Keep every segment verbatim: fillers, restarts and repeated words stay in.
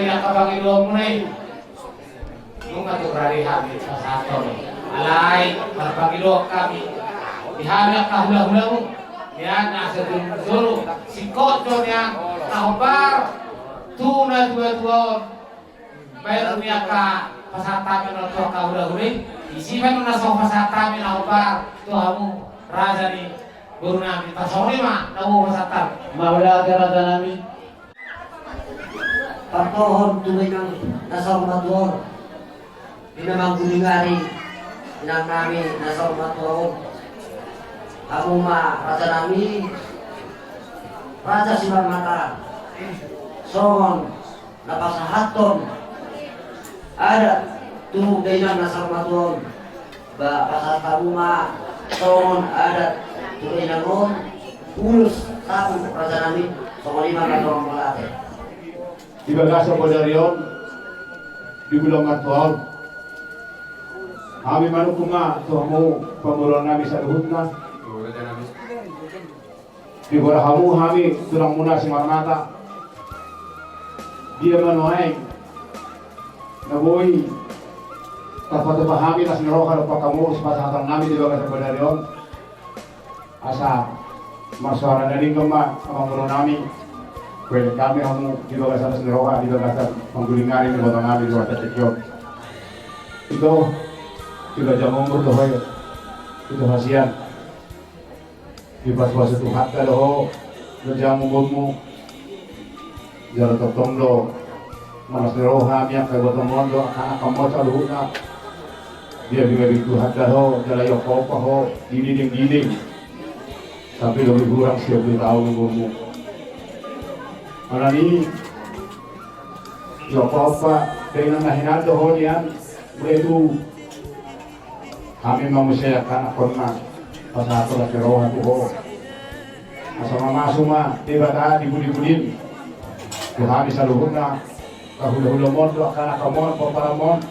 Angka pangidoanmuna i. Nunga tung rade hami pasahathon. Alai marpangidoan hami di hami angka hulahulamuna, nian na so jolo singkop do nian na hombar tu natuatua on. Baen ma angka pasahat hami on tu angka hulahula i. Disi ma na so pasahat hami na hombar tu hamu raja ni borunami. Tarsongon i ma na hupasahat hami. Mauliate rajanami. Partohon tu inang na saur matua on, di na manggulingari inangnami na saur matua on. Hamu ma rajanami, Raja Simarmata, songon na pasahathon adat tu dainang na saur matua on. Ba pasahat hamu ma songon adat tu dainang on, ulos sapu rajanami. Songon i ma na tongon mauliate. Di bagasan bodari on, di bulan martua on, hami manungkun ma tu hamu pamoruonnami saluhutna. Di bagasan hamu hami tulangmuna Simarmata. Dia ma nuaeng na boi tarpatupa hami las ni roha dohot pangkamoru sipasahatonnami di bagasan bodari on. Asa marsoara na denggan ma amangborunami. Huelek hami hamu di bagasan las ni roha, di bagasan manggulingari ni ibotonami di bagasan tingki on. Ito, di bagasan umur do ho, ito hasian. Dipasupasu Tuhanta do ho, do jamu bomu. Jala tongtong do malas ni roha hami angka ibotom on do angka anakkon on saluhutna. Dia bibit Tuhanta do ho, jala iompa-ompa ho di dinding-dinding. Sampe lobi hurang sian dua taon umurmu. Alani iompa-ompa dainang na hinan do ho nian. Mauliate tu hami ma muse angka anakkonna, pasahathon las ni roha tu ho. Asa mamasu ma Debata di pudi-pudim tu hami saluhutna, angka hulahulam on dohot angka anakkon on, pomparanmon.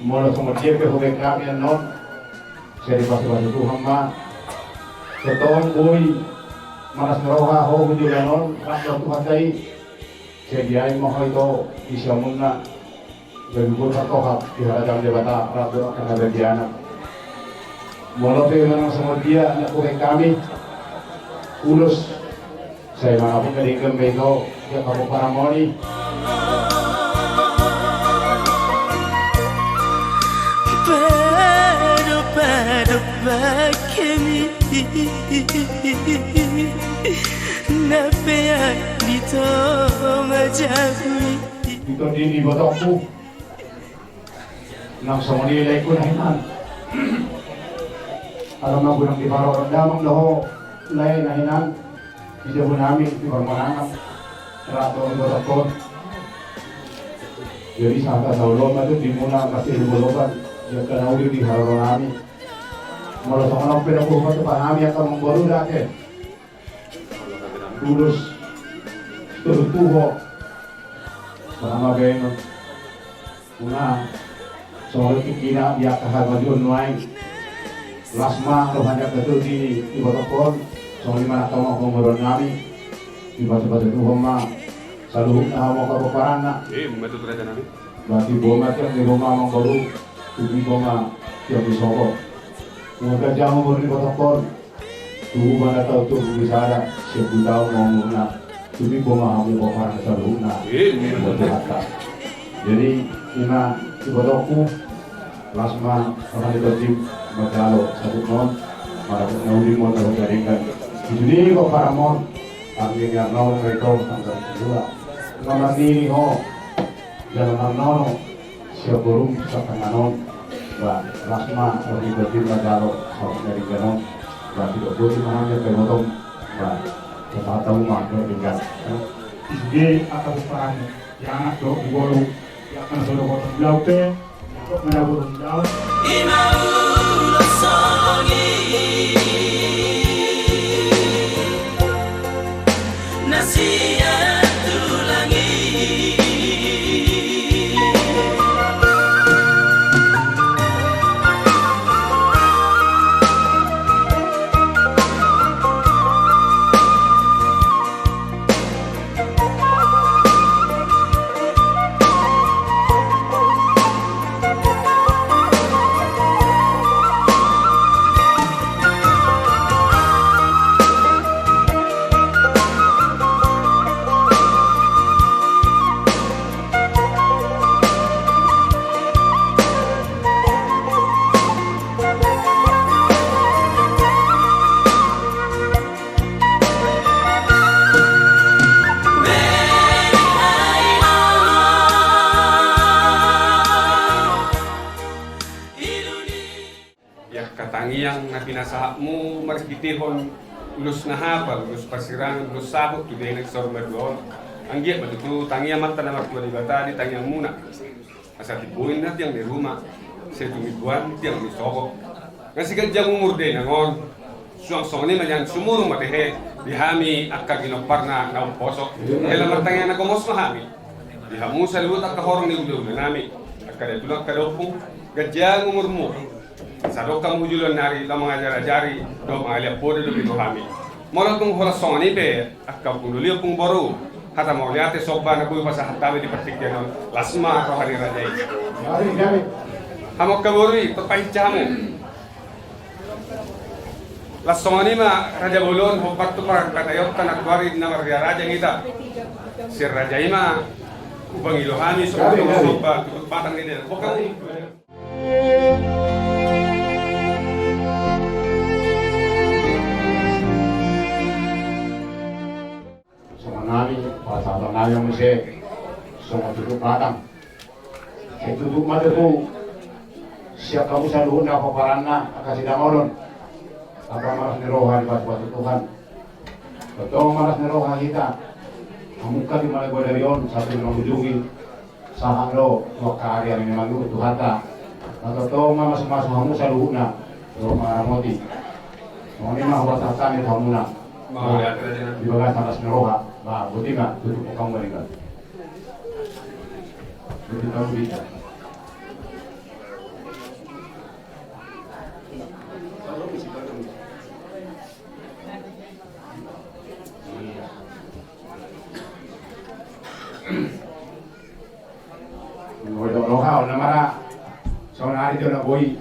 Molo songon dia pe hubaen hami annon, sai dipasupasu Tuhan ma. Tongtong boi malas ni roha ho tu joloan on, rap dohot Tuhanta i. Sai diain ma ho ito di siamunna. Gabe boi martohap di harajaon Debata rap dohot angka na badia anak. Molo pe manang songon dia na hubaen hami ulos, sai manopot na denggan ma ito di angka pomparanmon i. Pado-pado bangkemi na peak di tonga jabu i. Di tondi ni ibotongku. Nang songon i laengku na hinan. Ala magodang di parorot damang do ho lae na hinan. Di jabunami di parmanangan. Rap dohot ibotongkon. Jadi sahat saulon ma tu di muna masih di boloban. Di angka na uli di haroronami. Molo songon on pe na huhut tu hami angka amangboru da ate. Ulos tu ho. Songon ma baenon. Muna songon i tingkina di angka hamajuon nuaeng. Las ma roha ni angka tondi ni ibotongkon. Songon i ma nang hamu amangborunami. Dipasupasu Tuhan ma saluhutna hamu angka pomparanna. Ima tutu rajanami. Ba timbo ma tiang ni roha amangboru. Tumimbo ma tiang ni sopo. Molo ganjang umur ni ibotongkon. Tubu ma na tau tubu ni sada, sian dua taon ma umurna. Tumimbo ma hamu pomparan saluhutna. Ima tutu. Jadi ima ibotongku, las ma roha ni tondim manjalo saluhutna on. Marapot na uli ma on na hujadenggan. Di sude pomparanmon. Anggiat na olo ma ito sanggar dua. Nga marnini ho. Jala marnono. Sian borum satangan on. Ba las ma roha ni tondim manjalo saluhutna denggan on. Ba didok boti ma hami angka ibotom. Ba pasahat hamu ma na denggan. Di sude angka pomparanmu, di anak dohot di boru, di angka na so dohonon di laut pe, di angka na dohonon di laut. Ima ulos songon i na sian tulang i. Tangiang na pinasahatmu marhitehon ulos na hapal, ulos parsirangan, ulos saput tu dainang saur matua on. Anggiat ma tutu tangiang Amanta na martua Debata di tangiangmuna. Asa timbo ni tiang ni ruma, sai tumimboan tiang ni sogot. Nga siganjang umur dainang on, suang songon i ma nian sumurung ma tehe di hami angka ginomparna na umposo. Hela martangiang na gomos ma hami di hamu saluhut angka horong ni hulahula nami, angka datulang, angka daompung, ganjang umurmu. Sadok hamu tu joloan ni ari laho mangajar-ajari dohot mangaliat poda dope tu hami. Molo tung holan songon i pe angka ompung doli, ompung boru, hata mauliate somba na boi pasahat hami di partingkian on, las ma roha ni raja i. Hamu angka boru i, tarpahinsa hamu. Las songon i ma raja bolon, hombar tu parangkat ayo tana tuari na marria raja hita. Sian raja i ma hupangilo hami somba, somba tutup batang ni dainang. Boha hamu. Songon nami, pasahaton nami muse songon tutup batang. Sai tutup ma tutu sian hamu saluhutna pomparanna angka sidamonon. Tongtong ma las ni roha dipatupa tu Tuhan. Tongtong ma las ni roha hita. Hamungka di mala godari on sampe mangujungi sahat do tu angka ari-ari na mangihut Tuhanta. Na tongtong ma masumasu hamu saluhutna dohot mangaramoti. Songon i ma hupasahat hami tu hamuna. Di bagasan las ni roha. Ba boti ma, tutup hamu ma. Boti ma, boti ma. Molo roha on na mara sonari do na boi.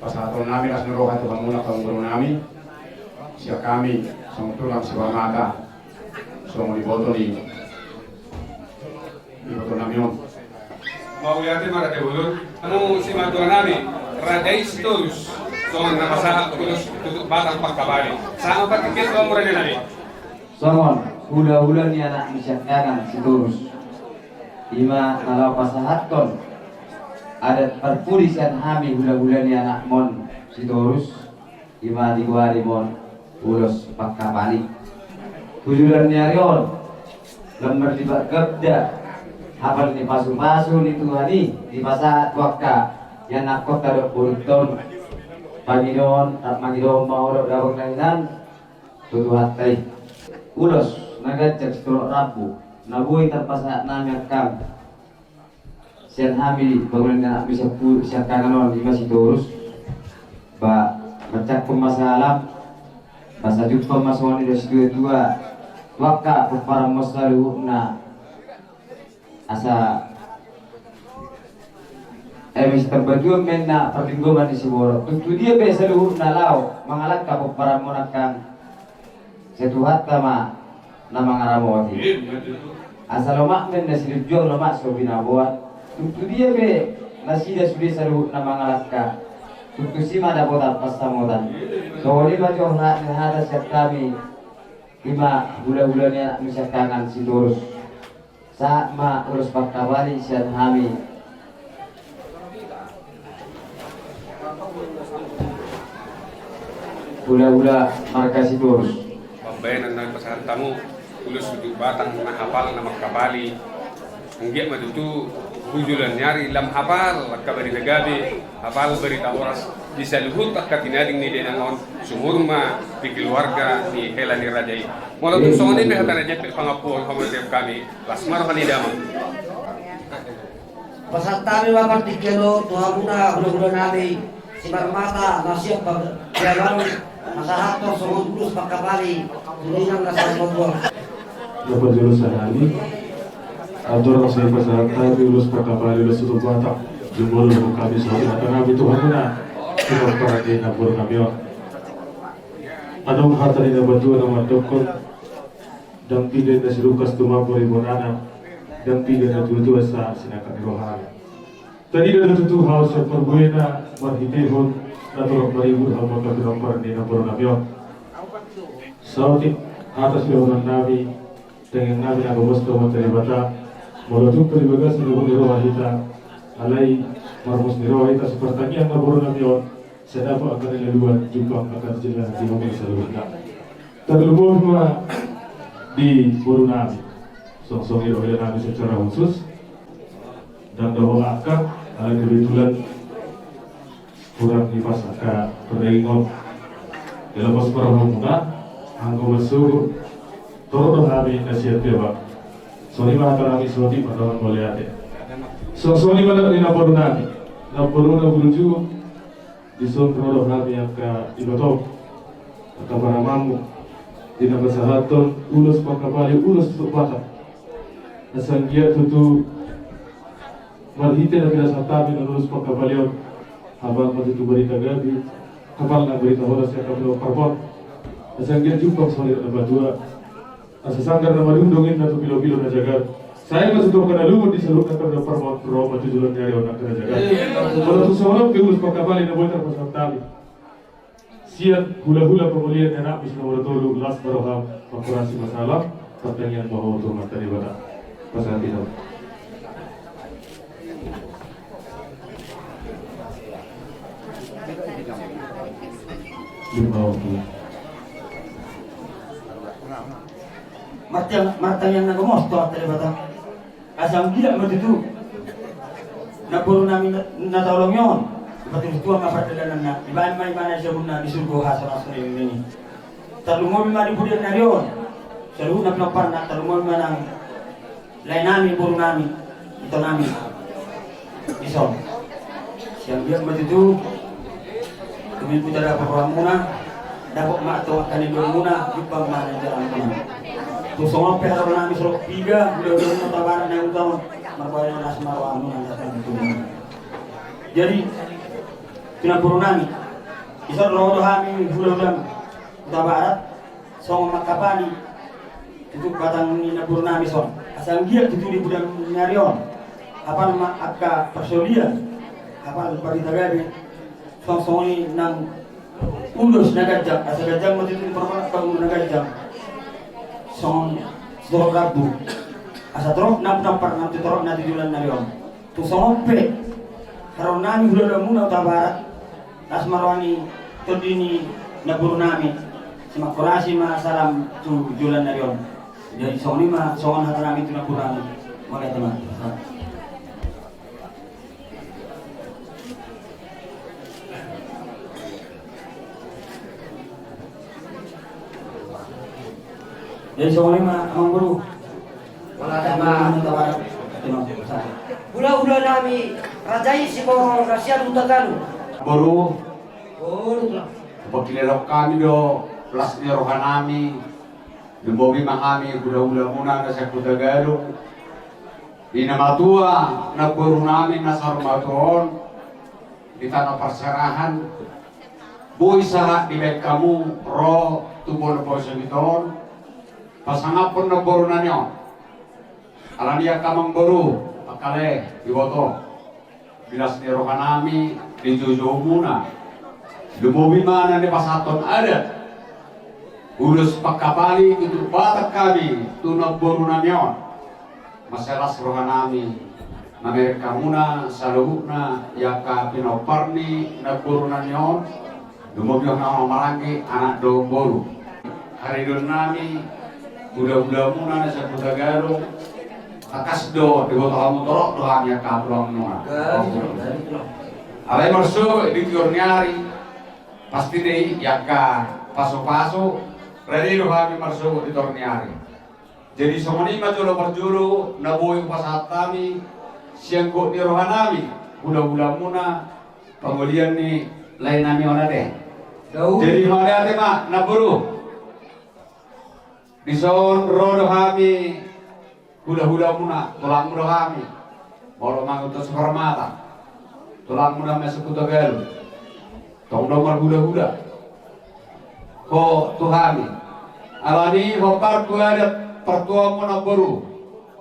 Pasahaton nami las ni roha tu hamuna angka boru nami. Sian hami songon tulang siparmata, songon iboto ni iboto nami on. Mauliate ma raja bolon. Hamu simatua nami, raja i Sitorus, songon na pasahat ulos tutup batang pangkapali. Sahat ma partingkian tu hamu raja nami. Songon hulahula ni anakmu siangkangan Sitorus, i ma na laho pasahathon adat parpudi sian hami hulahula ni anakmon Sitorus. I ma digoari mon ulos pangkapali. Tu joloan ni ari on, lam marlipat gabda hapal ni pasupasu ni Tuhan i dipasahat tu angka ianakhonta dohot borunta on. Pangidoon, rap mangidoon ma ho dohot damang na hinan tu Tuhanta i. Ulos na ganjang sitorop rambu na boi tarpasahat nami angkang sian hami bangunan ni anakmi siangkangan on, i ma Sitorus. Ba mansangkon ma salam, ba sai jumpa ma songon nidok ni situatua tu angka pomparanmon saluhutna. Asa eme sitamba tuan ma inna parlinggoman ni siborok. Tung tu dia pe saluhutna laho mangalangka pomparanmon angkang, sai Tuhanta ma na mangaramoti. Asa lomak ma inna silinjuang, lomak so binaboan. Tung tu dia pe nasida sude saluhutna mangalangka, tung tusi ma dapotan pansamotan. Songon i ma jo hata sian hami, i ma hulahula ni anakmi siangkangan Sitorus. Sahat ma ulos pangkapali sian hami hulahula marga Sitorus. Pambahenan na pasahat hamu, ulos tutup batang na hapal na mangkapali. Anggiat ma tutu tu joloan ni ari lam hapal angka barita gabe, hapal barita horas di saluhut angka tinading ni dainang on, sumurung ma di keluarga ni hela ni raja i. Molo tung songon i pe hata na jempek pangampuon hamu na tiop hami, las ma roha ni damang. Pasahat hami ma partingkian on tu hamuna hulahula nami siparmata na siap pag-, pasahathon songon ulos pangkapali tu inang na saur matua. Na parjolo sahali, andorang sai pasahat hami ulos pangkapali, ulos tutup batang, jumolo hami songon i hata nami tu hamuna siparmata ni namboru nami on. Adong hata ni natua-tua na mandokkon, ndang piga na sirukas tumambur ibonana, ndang piga na tua-tua sa sinangkap ni rohana. Tarida do tutu hau sian parbuena marhitehon na torop maribur hamu angka pinompar ni namboru nami on. Saotik hata sidohonon nami, tangiang nami na gomos tu Amanta Debata, molo tung pe di bagasan luhut ni roha hita, alai marmos ni roha hita sipartangiang namboru nami on, Sai dapot angka na nilaluan, jumpang angka na jala di hamu saluhutna. Tarlumobi ma di boru nami. Songon i do hela nami secara khusus. Ndang dohot angka, ala kebetulan hurang hipas angka perdagingon. Jala pos ma rohamuna, anggo marsogot, torop do hami na sian Tuabang. Songon i ma hata nami, songon i ma hata nami mauliate. Songon i ma na boru nami. Na boru na burju, dison ro do hami angka ibotom, angka parumaenmu, di na pasahathon ulos pangkapali, ulos tu Batak. Asa anggiat tutu marhite na pinasahat hami na ulos pangkapali on, hapal ma tutu barita gabe, hapal ma barita horas sian angka pinompar on. Asa anggiat jumpang songon i na matua. Asa sanggar na marundung inna tu pilopilo na jagar. Sai ma tutu angka na lungun di saluhutna angka na parmon, ro ma tu joloan ni ari on angka na jagar. Molo tung songon on pe ulos pangkapali na boi tarpasahat hami sian hulahula pangolian ni anakmu si nomor tolu, las ma roham, mangkorasi ma salam, partangiang ma ho tu Amanta Debata. Pasahat hita. Martangiang, martangiang na gomos tu Amanta Debata. Asa anggiat ma tutu na boru nami na, na taolongi on, dipatudutuhon ma pardalananna, dibaen ma ibana di sabunna, di surgo hasonasonanna. Tarlumobi ma di pudian ni ari on, saluhutna pinomparna, tarlumobi ma nang lae nami, boru nami, ito nami. Dison. Sai anggiat ma tutu, tumimbo ma dapot rohamuna, dapot ma antong angka na nidokmuna, jumpang ma na nijalaanmuna. Tung songon on pe haroro nami saluhut piga, hulahula Hutabarat na huta on, marpadan las ma rohamuna, las ma rohamuna. Jadi, tu na boru nami, dison ro do hami hulahula Hutabarat, songon mangkapali tutu batang ni na boru nami son. Asa anggiat tutu di pudian ni ari on, hapal ma angka parsaulian, hapal barita gabe, songon i nang ulos na ganjang, asa ganjang ma tutu di parmana angka ulos na ganjang. Songon torop rambu, asa torop na pinompar nang tu torop na tu joloan ni ari on. Tung songon on pe haroro nami hulahulamuna Hutabarat, las ma roha ni tondi ni na boru nami, sai mangkorasi ma salam tu joloan ni ari on. Jadi songon i ma, songon hata nami tu na boru nami. Mauliate ma. Jadi songon i ma amang boru. Mauliate ma. Hulahula nami raja i Siboro na sian Hutagalung. Boru. Boru. Pangkilala hami do las ni roha nami. Lumobi ma hami hulahulamuna na sian Hutagalung. Di na matua na boru nami na saur matua on di tano parserahan. Boi sahat dibaen hamu ro tu Bonombao Sogit on pasangaphon na boru nami on. Alani i angka amang boru, angka lae, iboto, di las ni roha nami, di joujoumuna, lumobi ma na nipasahathon adat, ulos pangkapali tutu Batak hami tu na boru nami on. Mansai las roha nami mamereng hamuna saluhutna i angka pinompar ni na boru nami on, lumobi ma hamu maranggi anak dohot boru. Haridoan nami hulahulamuna na sian Hutagalung, tangkas do diboto hamu torop do hami angka tulangmuna. Alai marsogot di tiur ni ari, pasti do i angka pasupasu, rade do hami marsogot di tiur ni ari. Jadi songon i ma jolo parjolo na boi hupasahat hami sian gok ni roha nami hulahulamuna pangolian ni lae nami on ate. Jadi mauliate ma na boru. Dison ro do hami hulahulamuna, tulangmu do hami. Molo mangan tu Saparmata, tulangmuna ma sian Hutagalung. Tong do marhulahula ho tu hami. Alani i hombar tu adat partuaonmu na boru,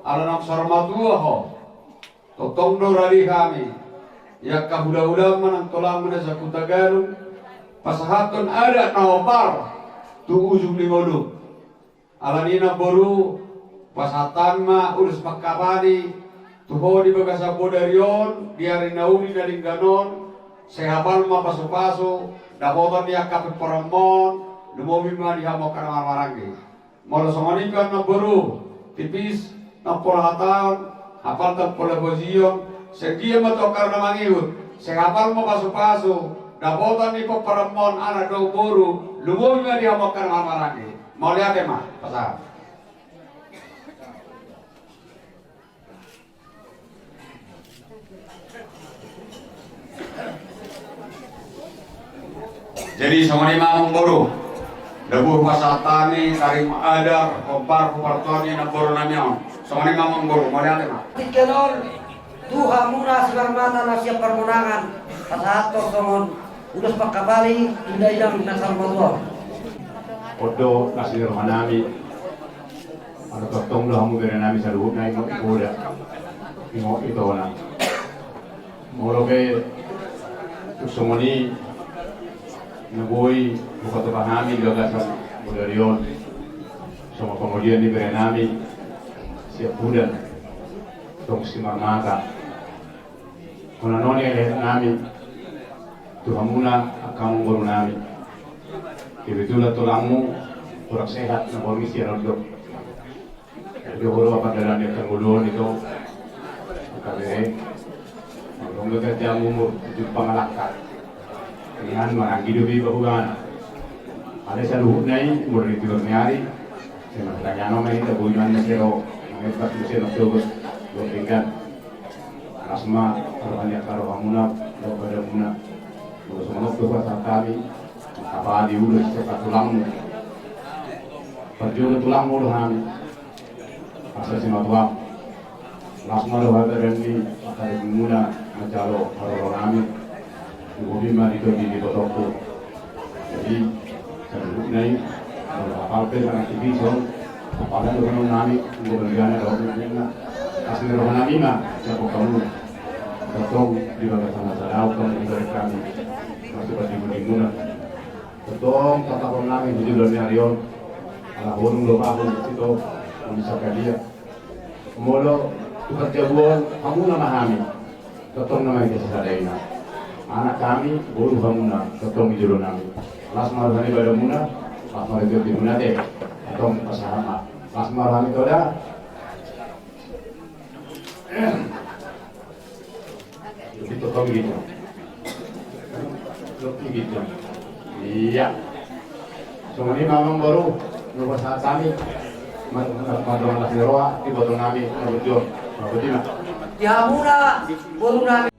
ala naung saur matua ho. Tongtong do rade hami i angka hulahula manang tulangmu na sian Hutagalung pasahathon adat na hombar tu ujung ni ngolu. Alani i na boru, pasahat hami ma ulos pangkapali tu ho di bagasan bodari on di ari na uli na denggan on, Sai hapal ma pasupasu dapotan ni angka pomparanmon, lumobi ma di hamu angka na marhahamaranggi. Molo songon i pe annon boru, tipis, nampuna hataon, hapal nampuna bojion, sai dia ma tu angka na mangihut, sai hapal ma pasupasu dapotan ni pomparanmon anak dohot boru, lumobi ma di hamu angka na marhahamaranggi. Mauliate ma, pasahat. Jadi songon i ma amangboru, na boi pasahat hami, tarim adar, hombar, hombar tu hami namboru nami on. Songon i ma amangboru, mauliate ma. Tingki on tu hamuna simarmata na sian parmonangan, pasahathon songon ulos pangkapali tu dainang na saur matua. On do na sian roha nami. Ala tongtong do hamu bere nami saluhutna, ingot i poda, ingot i tona. Molo pe tung songon i na boi hupatupa hami di bagasan bodari on, songon pangolian ni bere nami Siapudan, tong simarmata. Hona noni ale nami tu hamuna angka amangboru nami. Kebetulan tulangmu kurang sehat, na borngin sian on do. Jadi horo apa dalan yang tangguluan itu. Angka bere. Mangkon gagal jam umur tujuh pangalangka. Dengan maranggi do be bahubana. Ada saluhutna i umur di tiga ni hari. Saya masih tanya nama ini tak punya ni sero. Ngepas musim waktu. Dua tingkat. Las ma roha ni angka rohamuna, roha badanmuna. Molo songon on do hupasahat hami, apa di ulos sepak tulangmu. Parjolo tulangmu do hami. Asa simatuam. Las ma roha badan ni angka rohamuna, manjalo haroro nami. Lumobi ma di tondi ni ibotongku. Jadi saluhutna i, molo hapal pe manang tipis on, hapal do dohonon nami, anggo bagianna dohot ninna. Las ni roha nami ma sian hamu. Tongtong di bagasan na sada on tong dibereng hami masupasu di mundimuna. Tongtong tatapon nami di joloan ni ari on. Ala hurung do pahu ito, manusia kadia. Molo tu parjabuon, hamuna ma hami. Tongtong nama i sasada ina. Anak hami, boru hamuna, tongtong di jolo nami. Las ma roha ni badanmuna, las ma roha ni tondimuna te. Tongtong pasahat ma. Las ma roha ni toda. Begitu, kau begitu. Begitu. Iya. Songon i ma amangboru, nomor saat kami. Madongan las ni roha, di boto nami, na bujur. Na bujur, na. Di hamuna, boru nami.